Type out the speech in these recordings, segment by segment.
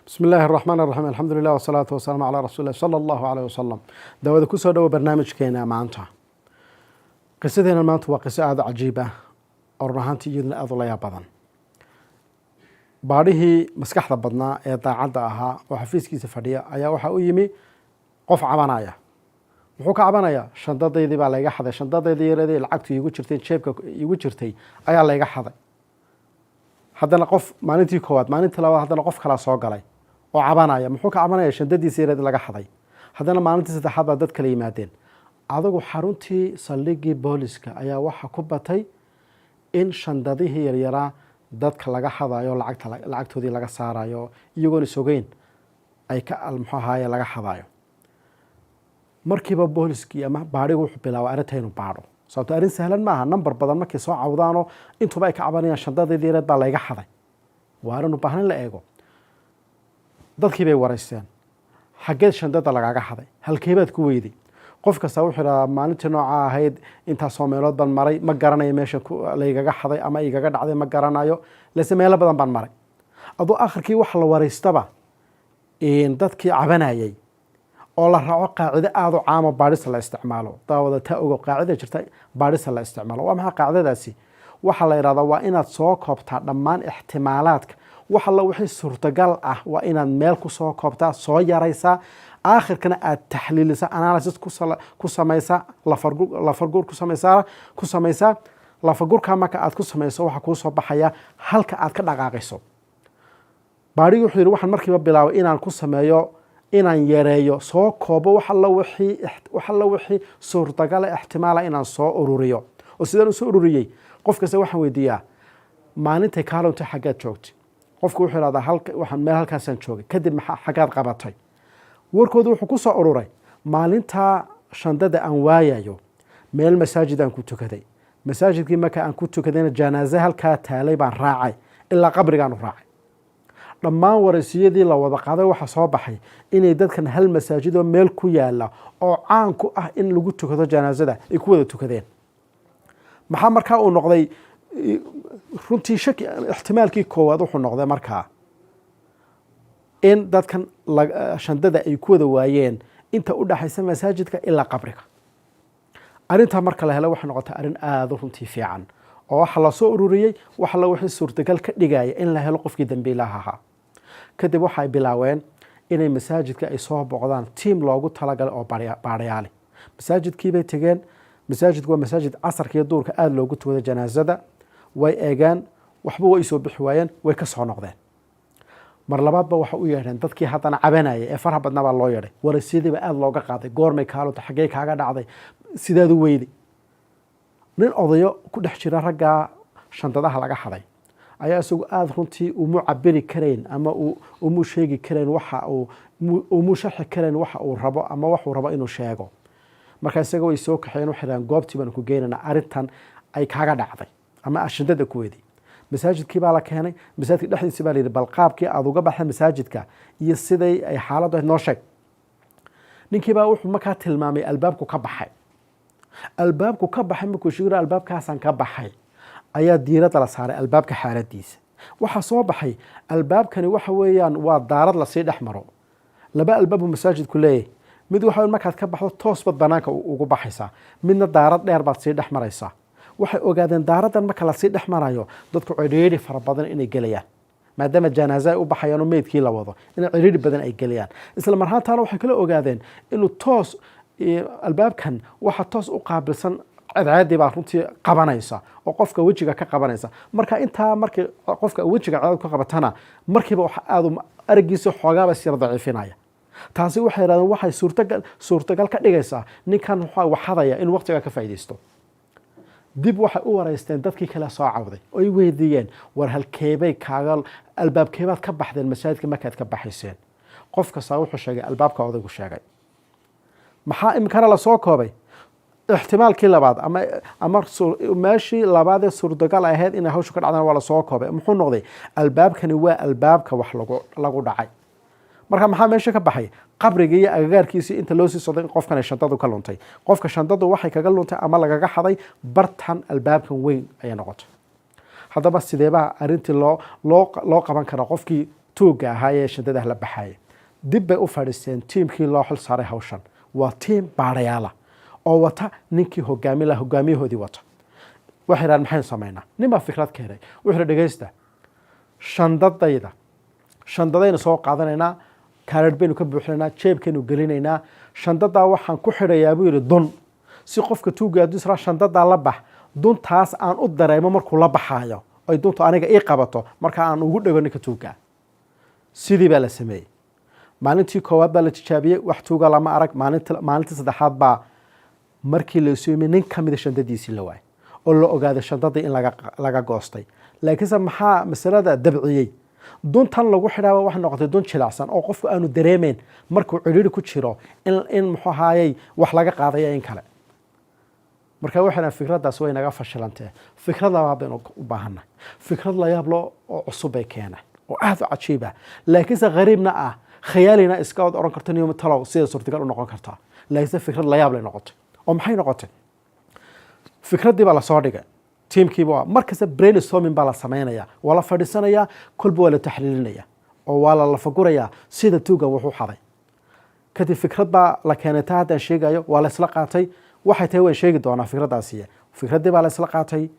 Bismi illaahi araxmaan araxiim, alxamdulilah wasalaatu wasalaamu calaa rasuuli llah sala allahu caleyh wasalam. Daawada, kusoo dhowo barnaamijkeena maanta. Qisadeena maanta waa qiso aada u cajiib ah oo run ahaantii iyaduna aada u layaab badan. Baadhihii maskaxda badnaa ee daacadda ahaa oo xafiiskiisa fadhiya ayaa waxaa u yimi qof cabanaya. Muxuu ka cabanayaa? "Shandadaydii baa layga xaday, shandadaydii yareedii lacagtu iigu jirtay, jeebka iigu jirtay ayaa layga xaday." Haddana qof maalintii koowaad, maalintii labaad, haddana qof kalaa soo galay oo cabanaya. Muxuu ka cabanaya? Shandadiisa yareed laga xaday. Haddana maalintii saddexaad baa dad kala yimaadeen. Adigu xaruntii saldhigii booliska ayaa waxaa ku batay in shandadihii yaryaraa dadka laga xadayo, lacagta lacagtoodii laga saarayo, iyagoon isogeyn ay ka, muxuu ahaaye, laga xadayo. Markiiba booliskii ama baadhigu wuxuu bilaabay arrinta inuu baadho, sababto arrin sahlan maaha. Nambar badan markay soo cawdaanoo intuba ay ka cabanayaan "shandadeedii yareed baa layga xaday", waa arrin u baahan in la eego. Dadkii bay wareysteen: "Xaggeed shandada lagaaga xaday? Halkeebaad ku weyday?" Qof kasta wuxuu idhahaa: "Maalintii noocaa ahayd intaasoo meelood baan maray, ma garanayo meesha laygaga xaday ama igaga dhacday, ma garanayo, lase meelo badan baan maray." Aduu akhirkii waxa la wareystaba dadkii cabanayay oo la raaco qaacido aada u caamo baadhista la isticmaalo. Daawada, taa ogo, qaacida jirta baadhista la isticmaalo. Waa maxay qaacidadaasi? Waxaa la yidhahdaa waa inaad soo koobtaa dhammaan ixtimaalaadka. Wax alla wixii suurtagal ah waa inaad meel ku soo koobtaa, soo yaraysaa, aakhirkana aad taxliilisa, analysis ku samaysaa, lafagur ku samaysaa. Lafagurka marka aad ku samayso, waxaa kuu soo baxaya halka aad ka dhaqaaqayso. Baadhigi wuxuu yidhi: "Waxaan markiiba bilaabay inaan ku sameeyo, inaan yareeyo, soo koobo wax alla wixii suurtagala, ixtimaala inaan soo ururiyo." Oo sidaan u soo ururiyey? Qof kasta waxaan weydiiyaa: "Maalintay kaa luntay xaggaad joogtay?" Qofku wuxuu ihahdaa: "Halka waxaan meel halkaasaan joogay." "Kadib maxaa, xaggaad qabatay?" Warkoodu wuxuu ku soo ururay: "Maalintaa shandada aan waayayo meel masaajid aan ku tukaday. Masaajidkii marka aan ku tukadayna janaaze halkaa taalay baan raacay, ilaa qabrigaan u raacay." Dhammaan waraysiyadii la wada qaaday waxaa soo baxay inay dadkan hal masaajidoo meel ku yaala oo caan ku ah in lagu tukado janaasada ay ku wada tukadeen. Maxaa markaa uu noqday runtii shaki? Ixtimaalkii koowaad wuxuu noqday markaa in dadkan shandada ay ku wada waayeen inta u dhaxaysa masaajidka ilaa qabriga. Arrintaa marka la helay, waxay noqotay arrin aada u runtii fiican, oo waxaa lasoo ururiyey wax alla wixii suurtagal ka dhigaya in la helo qofkii dambiilaha ahaa. Kadib waxay bilaabeen inay masaajidka ay soo boqdaan tiim loogu talagalay oo baadhayaali. Masaajidkii bay tegeen. Masaajidku waa masaajid casarka iyo duurka aada loogu tukado janaasada. Way eegeen, waxba way soo bixi waayeen, way ka soo noqdeen. Mar labaadba waxa u yeedheen dadkii haddana cabanaya ee faraha badnaa baa loo yeedhay. Waraysyadiiba aada looga qaaday: "Goormay kaalunta? Xaggee kaaga dhacday? Sidaad u weyday?" Nin odayo ku dhex jira raggaa shandadaha laga xaday ayaa isagu aada runtii umu cabiri karayn ama umu sheegi karayn waxa uu umu sharxi karayn waxa uu rabo ama waxuu rabo inuu sheego. Marka isaga way soo kaxeeyeen, waxay dhahaan: "Goobtii baanu ku geynayna arrintan ay kaaga dhacday ama aad shandada ku weyday." Masaajidkii baa la keenay. Masaajidka dhexdiisi baa la yidhi: "Bal qaabkii aada uga baxday masaajidka iyo siday ay xaaladdu ahayd noo sheeg." Ninkii baa wuxuu markaa tilmaamay albaabku ka baxay. Albaabku ka baxay markuu sheegay, "Albaabkaasaan ka baxay," ayaa diiradda la saaray albaabka xaaladiisa. Waxaa soo baxay albaabkani waxa weeyaan waa daarad lasii dhex maro. Laba albaabuu masaajidku leeyahay. Mid waxa markaad ka baxdo toos baad banaanka ugu baxaysaa, midna daarad dheer baad sii dhex maraysaa. Waxay ogaadeen daaraddan marka lasii dhex marayo dadku cidhiidhi fara badan inay gelayaan, maadaama janaaze ay u baxayaan oo meydkii la wado, in cidhiidhi badan ay gelayaan. Isla marhaantaana waxay kala ogaadeen inuu toos albaabkan waxa toos u qaabilsan cadceedii baa runtii qabanaysa oo qofka wejiga ka qabanaysa. Marka intaa markii qofka wejiga cadceed ka qabatana, markiiba waxa aada aragiisa xoogaaba sira daciifinaya. Taasi waxay yidhahdeen waxay suurtagal ka dhigaysaa ninkan waxadaya inuu waqtigaa ka faa'iidaysto. Dib waxay u wareysteen dadkii kale soo cawday oo ay weydiiyeen: "War halkeebay kaaga, albaabkeebaad ka baxdeen masaajidka markaad ka baxayseen?" Qof kastaa wuxuu sheegay albaabka odaygu sheegay. Maxaa iminkana lasoo koobay? Ixtimaalkii labaad ama meeshii labaad ee suurtagal ahayd inay hawshu ka dhacdana waa lasoo koobay. Muxuu noqday? Albaabkani waa albaabka wax lagu dhacay. Marka maxaa meesha ka baxay? Qabriga iyo agagaarkiisii inta loo sii socday in qofkan ay shandadu ka luntay. Qofka shandadu waxay kaga luntay ama lagaga xaday bartan albaabkan weyn ayay noqotay. Haddaba sideebaa arrintii loo qaban karaa qofkii? Tuugga ahaa ee shandadah la baxaya. Dib bay u fadhiisteen tiimkii loo xil saaray hawshan. Waa tiim baadhayaala oo wata ninkii hogaami laha, hogaamiyahoodii wata. Waxay idhahan, "Maxaynu samaynaa?" Nin baa fikrad keenay. Wuxuu yidhi, "Dhegeysta, shandadayda shandadaynu soo qaadanaynaa, kaarar baynu ka buuxinaynaa, jeebkaynu gelinaynaa. Shandadaa waxaan ku xidhayaa," buu yidhi, "dun, si qofka tuugga hadduu israa shandadaa la bax, duntaas aan u dareemo markuu la baxaayo, ay duntu aniga ii qabato, marka aan ugu dhego ninka tuuggaa." Sidii baa la sameeyey. Maalintii koowaad baa la tijaabiyey, wax tuuga lama arag. Maalintii saddexaad baa markii la isu yimi, nin ka mida shandadiisii la waayay oo la ogaaday shandadii in laga goostay. Laakiinse maxaa masalada dabciyey? Duntan lagu xidhaaba waxay noqotay dun jilicsan oo qofku aanu dareemeyn markuu cidhiiri ku jiro in muxuu ahaayey wax laga qaadaya in kale. Marka waxay dhahan, "Fikraddaas way naga fashilantee, fikrad labaad baynu u baahannahay." Fikrad layaab lo oo cusub bay keenay oo aada u cajiib ah, laakiinse khariibna ah, khayaalina iska od oran karto niyo talow sida suurtagal u noqon kartaa. Laakiinse fikrad layaab lay noqotay. Oo maxay noqotay? Fikraddii baa lasoo dhigay tiimkiiba. Waa markasta brainstorming baa la sameynaya, waa la fadhiisanayaa, kolba waa la taxliilinaya oo waa la lafagurayaa sida tuugan wuxuu xaday. Kadib fikrad baa la keenay. Taa haddaan sheegayo waa la isla qaatay. Waxay tahay waan sheegi doonaa fikraddaasiya. Fikraddii baa la isla qaatay,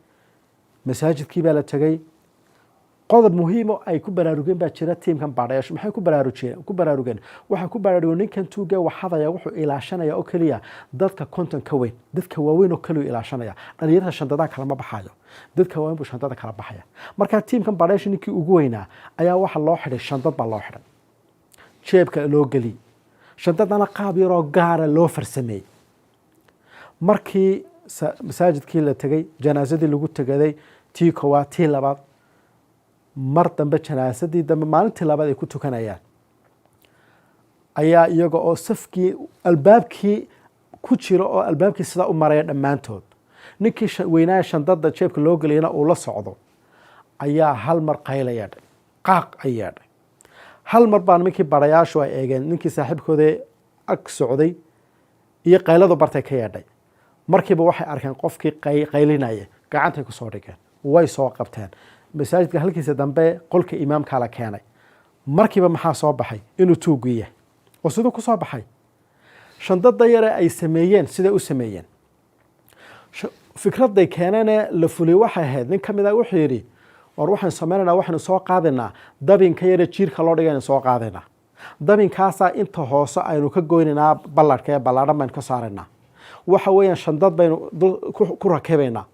masaajidkii baa la tegey. Qodob muhiimo ay ku baraarugeen baa jira tiimkan baadhayaashu. Maxay ku baraarujiyeen, ku baraarugeen? Waxay ku baraarugeen ninkan tuuga waxadaya wuxuu ilaashanaya oo keliya dadka 50 ka weyn, dadka waaweyn oo keliya ilaashanaya. Dhalinyarada shandadaha kalama baxayo, dadka waaweyn buu shandada kala baxaya. Marka tiimkan baadhayaashu ninkii ugu weynaa ayaa waxa loo xidhay, shandad baa loo xidhay, jeebka loo geliyey. Shandadana qaab yaroo gaara loo farsameeyey. Markii masaajidkii la tegey, janaasadii lagu tegaday, tii koowaad, tii labaad, mar dambe janaasadii dambe, maalintii labaad ay ku tukanayaan, ayaa iyaga oo safkii albaabkii ku jira oo albaabkii sidaa u maraya dhammaantood, ninkii weynaaya shandada jeebka loo geliyana uu la socdo, ayaa hal mar qayla yeedhay, qaaq ay yeedhay. Hal mar baa nimankii barayaashu ay eegeen ninkii saaxiibkooda ag socday iyo qayladu bartay ka yeedhay. Markiiba waxay arkeen qofkii qaylinaya, gacantay kusoo dhigeen, way soo qabteen. Masaajidka halkiisa dambe qolka imaamkaa la keenay. Markiiba maxaa soo baxay? Inuu tuugu yahay. Oo siduu ku soo baxay? Shandada yare ay sameeyeen, siday u sameeyeen, fikraday keeneenee la fuliyey waxay ahayd, nin ka mid a wuxuu yidhi, "War, waxaynu sameynaynaa, waxaynu soo qaadaynaa dabinka yare jiirka loo dhigaynu soo qaadaynaa. Dabinkaasaa inta hoose aynu ka goynaynaa, ballarhka ee ballaadhan baynu ka saaraynaa. Waxa weeyaan shandad baynu ku rakibaynaa,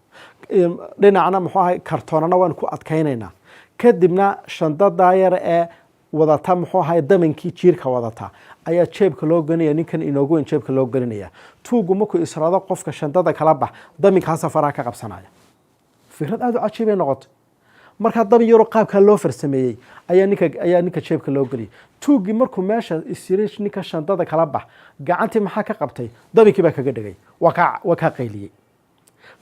dhinacna muxuu ahay kartoonana waynu ku adkaynaynaa. Kadibna shandadaa yar ee wadata, muxuu ahay, dabinkii jiirka wadata ayaa jeebka loo gelinaya ninkan inoogu weyn, jeebka loo gelinaya. Tuugu markuu israado qofka shandada kala bax, dabinkaasa faraha ka qabsanaya." Fikrad aada u cajiibay noqotay. Markaa dabin yaroo qaabkaa loo farsameeyey ayaa ninka jeebka loo geliyay. Tuuggii markuu meesha isyiri ninka shandada kala bax, gacantii maxaa ka qabtay? Dabinkii baa kaga dhegay, waa kaa qayliyey.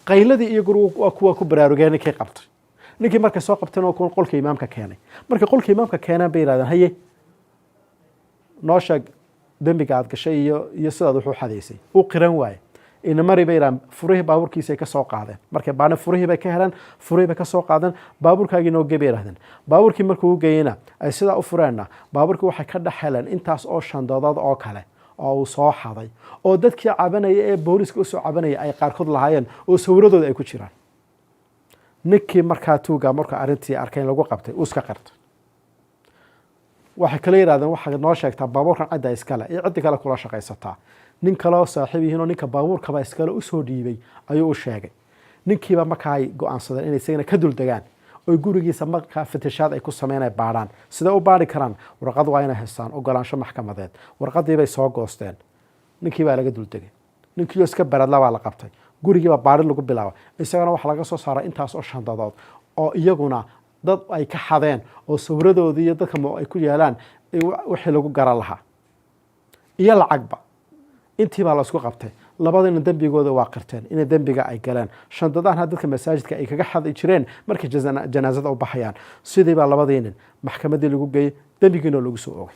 Qayladii iyo gur waa kuwa ku baraarugeen ninkii qabtay. Ninkii markay soo qabteen waa kuwa qolka imaamka keenay. Markay qolka imaamka keeneen bay yidhahdeen, "Haye, noo sheeg dembiga aad gashay iyo sidaad wuxuu xadaysay." Uu qiran waaye. "Inamari," bay yidhahaan. Furihii baabuurkiisa ay ka soo qaadeen. Markay baane furihii bay ka heleen, furihii bay ka soo qaadeen. "Baabuurkaagii noo gey," bay yidhahdeen. Baabuurkii markuu u geeyena, ay sidaa u fureenna, baabuurkii waxay ka dhex heleen intaas oo shandadood oo kale oo uu soo xaday, oo dadkii cabanaya ee booliska usoo cabanaya ay qaarkood lahaayeen, oo sawiradooda ay ku jiraan. Ninkii markaa tuuga markuu arrintii arkay in lagu qabtay, uu iska qirtay. Waxay kala yidhahdeen, "Waxaad noo sheegtaa baabuurkan cidda iskale iyo ciddi kale kula shaqaysataa." Nin kale oo saaxiib yihiin oo ninka baabuurkaba iskale usoo dhiibay ayuu u sheegay. Ninkiiba markaa ay go-aansadeen inay isagana ka dul degaan oy gurigiisa markaa fatashaad ay ku sameynay baadhaan. Sidee u baadhi karaan? Warqad waa inay haystaan, ogolaansho maxkamadeed. Warqadiibay soo goosteen. Ninkii baa laga duldegay. Ninkiioo iska baradla baa la qabtay. Gurigiibaa baadhi lagu bilaabay. Isagana waxaa laga soo saaray intaas oo shandadood oo iyaguna dad ay ka xadeen, oo sawiradoodii iyo dadka ay ku yaalaan, wixii lagu garan lahaa iyo lacagba. Intii baa laisku qabtay. Labadina dembigooda waa qirteen inay dembiga ay galeen, shandadaha dadka masaajidka ay kaga xadi jireen markay janaasada u baxayaan. Sidii baa labadii nin maxkamaddii lagu geeyey, dembigiina lagu soo ogay.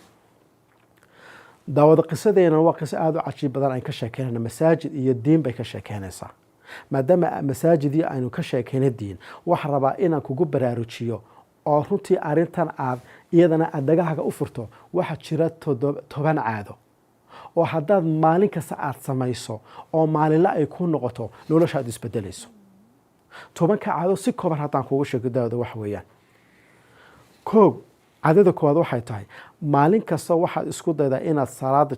Daawada, qisadeena waa qiso aada u cajiib badan. Ayn ka sheekeynayna masaajid iyo diin bay ka sheekeynaysaa. Maadaama masaajidii aynu ka sheekeynay diin, waxaan rabaa inaan kugu baraarujiyo. Oo runtii arrintan aad iyadana aad dhagahaga u furto. Waxaa jira 10 caado oo haddaad maalin kasta aad samayso oo maalinle ay ku noqoto, nolosha aad isbedelayso. 10-ka caado si kooban haddaan kuugu sheego, daawada, waxa weeyaan: koog, caadada koowaad waxay tahay maalin kasta waxaad isku daydaa inaad salaada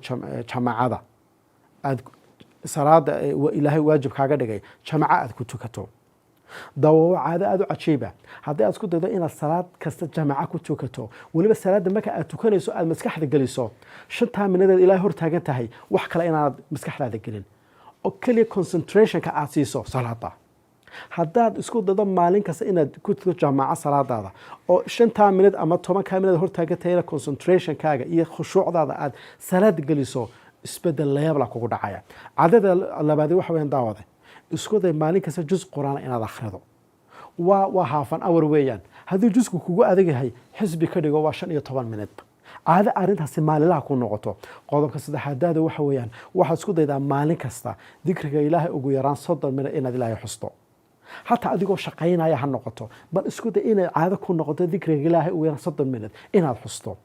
jamaacada aad salaada Ilaahay waajib kaaga dhigay jamaco aad ku tukato. Dawawo caado aada u cajiiba haddii aad isku daydo inaad salaad kasta jamaco ku tukato, weliba salaadda marka aad tukanayso aad maskaxda geliso 5-taa minadeed Ilaahay hor taagan tahay, wax kale inaanad maskaxdaada gelin oo keliya concentrationka aad siiso salaada. Haddaad isku daydo maalin kasta inaad ku tukato jamaaco salaadaada oo 5-taa minad ama 10-kaa minad hortaagan tahayna concentrationkaaga iyo khushuucdaada aad salaad geliso, isbedel layaabla kugu dhacaya. Caadada labaadi waxa weeyaan, daawade, isku day maalin kasta juz Qur-aan inaad akhrido. Waa half an hour weeyaan. Haddii jusku kugu adag yahay, xisbi ka dhigo, waa 15 minute. Caado arrintaasi maalinlaha ku noqoto. Qodobka saddexaadaada waxa weeyaan waxaad isku daydaa maalin kasta dikriga Ilaahay ugu yaraan 30 minute inaad Ilaahay xusto, xataa adigoo shaqaynaya ha noqoto. Bal isku day inay caado ku noqoto dikriga Ilaahay ugu yaraan 30 minute inaad xusto.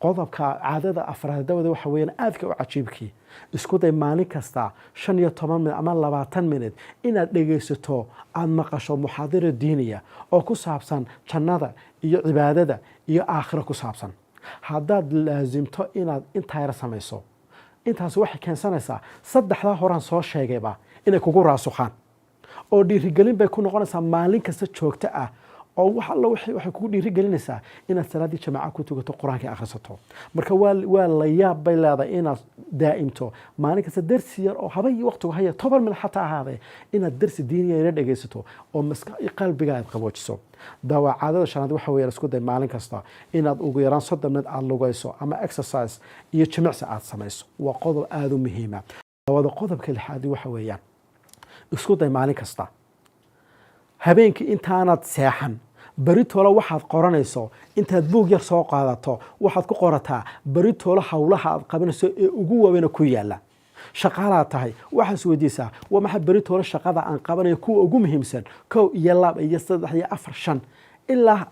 Qodobka caadada afraad, dawada, waxa weeyaan aadka u cajiibkii: isku day maalin kasta 15 minute ama 20 minute inaad dhegaysato, aada maqasho muxaadaro diiniya oo ku saabsan jannada iyo cibaadada iyo aakhiro ku saabsan. Haddaad laasimto inaad intaa yar samayso, intaas waxay keensanaysaa saddexdaa horaan soo sheegayba inay kugu raasukhaan oo dhiirigelin bay ku noqonaysaa maalin kasta joogto ah, oo wax alla waxay kugu dhiirigelinaysaa inaad salaaddii jamaaca ku tukato, Qur-aankii akhrisato. Marka waa la yaab bay leedahay inaad daa'imto maalin kasta dersi yar oo habay waqtigu haya 10 minute xataa ahaadee, inaad dersi diiniya yara dhegaysato oo maska qalbiga aad qaboojiso. Dawa caadada shanaad waxa weeyaan isku day maalin kasta inaad ugu yaraan 30 minute aada lugayso ama exercise iyo jimicsi aad samayso. Waa qodob aada u muhiima. Dawada, qodobka lixaadi waxa weeyaan isku day maalin kasta habeenkii intaanad seexan beritoole waxaad qoranayso intaad buug yar soo qaadato, waxaad ku qorataa beritoole howlaha aad qabanayso ee ugu waaweyna ku yaala. Shaqaalaad tahay, waxaad is weydiisaa: waa maxay beritoole shaqada aan qabanayo kuwa ugu muhiimsan? Kow iyo laba iyo saddex iyo afar, shan, ilaa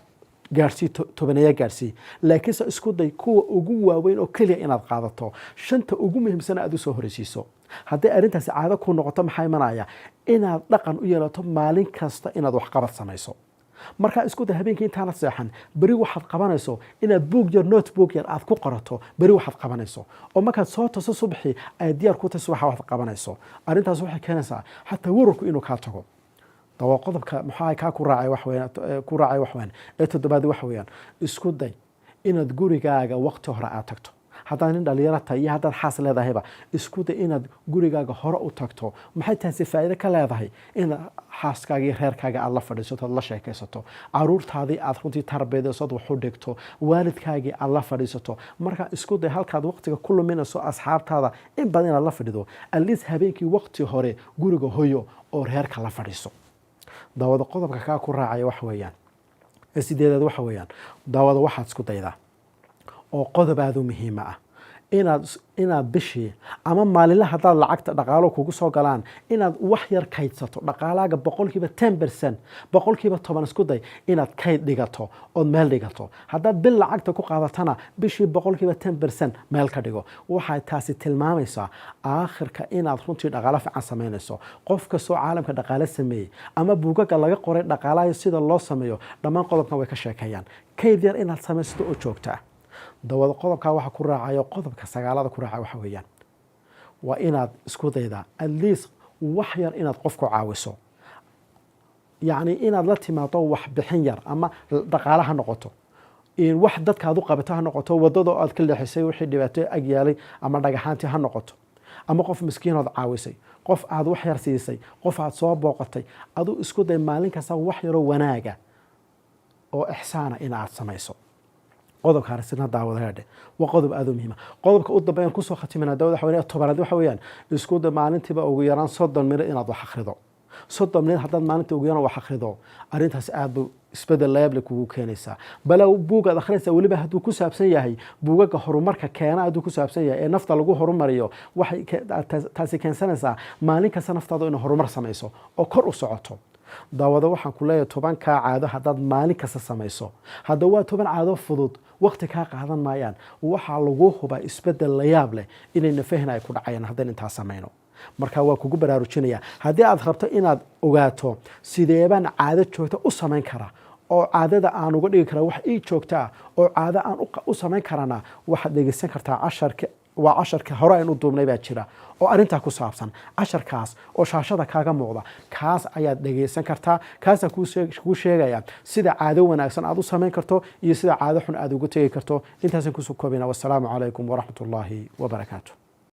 gaarsii tobaneeya gaarsii, laakiinse isku day kuwa ugu waaweyn oo keliya inaad qaadato, shanta ugu muhiimsana aad usoo horeysiiso. Hadday arrintaasi caado ku noqoto, maxaa imanaya? Inaad dhaqan u yeelato maalin kasta inaad waxqabad samayso. Markaa isku day habeenkii intaanad seexan beri waxaad qabanayso inaad buug yar, notebook yar aad ku qorato beri waxaad qabanayso, oo markaad soo toso subaxii ay diyaar ku tahay subaxa waxaad qabanayso. Arrintaas waxay keenaysaa xataa warwarku inuu kaa tago. Dawa, qodobka maxaa kaa ku raacay wax weeyaan ku raacay wax weeyaan ee toddobaad waxa weeyaan isku day inaad gurigaaga waqti hore aad tagto. Haddaad nin dhalinyaro tahay iyo haddaad xaas leedahayba, isku day inaad gurigaaga hore u tagto. Maxay taasi faa'iido ka leedahay? Inaad xaaskaaga iyo reerkaaga aad la fadhiisato, aad la sheekaysato, caruurtaadii aad runtii tarbiyadayso, aad wax u dhigto, waalidkaagii aad la fadhiisato. Marka isku day halkaad waqtiga ku luminayso asxaabtaada in badan inaad la fadhido, at least habeenkii waqti hore guriga hoyo oo reerka la fadhiiso. Daawada, qodobka kaa ku raacaya waxa weeyaan ee sideedaad waxa weeyaan, daawada, waxaad isku daydaa oo qodob aada u muhiima ah inaad bishii ama maalinle haddaad lacagta dhaqaalo kugu soo galaan inaad wax yar kaydsato dhaqaalaaga, 10%, 10%. Isku day inaad kayd dhigato ood meel dhigato. Haddaad bil lacagta ku qaadatana, bishii 10% meel ka dhigo. Waxay taasi tilmaamaysaa aakhirka inaad runtii dhaqaalo fiican samaynayso. Qof kastoo caalamka dhaqaale sameeyey ama buugaga laga qoray dhaqaalaha sida loo sameeyo, dhammaan qodobkan way ka sheekeeyaan, kayd yar inaad samaysato oo joogta ah. Dawada, qodobkaa waxa ku raacayo, qodobka sagaalada ku raacay waxa weeyaan waa inaad isku daydaa at least wax yar inaad qofku caawiso, yacni inaad la timaado wax bixin yar, ama dhaqaale ha noqoto, in wax dadka aad u qabato ha noqoto, wadada aad ka leexisay wixii dhibaato ag yaalay ama dhagaxaantii ha noqoto, ama qof miskiinood caawisay, qof aad wax yar siisay, qof aad soo booqatay. Aduu isku day maalin kasta wax yaroo wanaaga oo ixsaana in aad samayso. Qodobka arisina, daawadayaadhe, waa qodob aada u muhiima. Qodobka u dambeeyaan kusoo khatimina, daawada, waxa weeyaan 10aad waxa weeyaan isku day maalintiiba ugu yaraan 30 minute inaad wax akhrido. 30 minute haddaad maalintii ugu yaraan wax akhrido, arrintaas aad buu isbedel layaable kugu keenaysaa. Bale buug aad akhrinaysaa, weliba hadduu ku saabsan yahay buugaga horumarka keena, hadduu ku saabsan yahay ee nafta lagu horumariyo, waxay taasi keensanaysaa maalin kasta naftaadu inay horumar samayso oo kor u socoto. Daawado, waxaan ku leeyahay, 10-kaa caado haddaad maalin kasta samayso, hadda waa 10 caado fudud, waqti kaa qaadan maayaan. Waxaa lagu hubaa isbedel la yaab leh inay nafahena ay ku dhacayaan haddaan intaas samayno. Marka waa kugu baraarujinaya, haddii aad rabto inaad ogaato sideebaan caado joogta u samayn karaa oo caadada aan uga dhigi karaa wax ii joogta ah oo caado aan u samayn karana, waxaad dhegeysan kartaa casharka. Waa casharka hore aynu duubnay baa jira oo arrintaa ku saabsan. Casharkaas oo shaashada kaaga muuqda, kaas ayaad dhegeysan kartaa. Kaasaa kuu sheegaya sida caado wanaagsan aad u samayn karto iyo sida caado xun aad uga tegi karto. Intaasaan kusoo koobina. Wasalaamu calaykum waraxmat ullaahi wabarakaatu.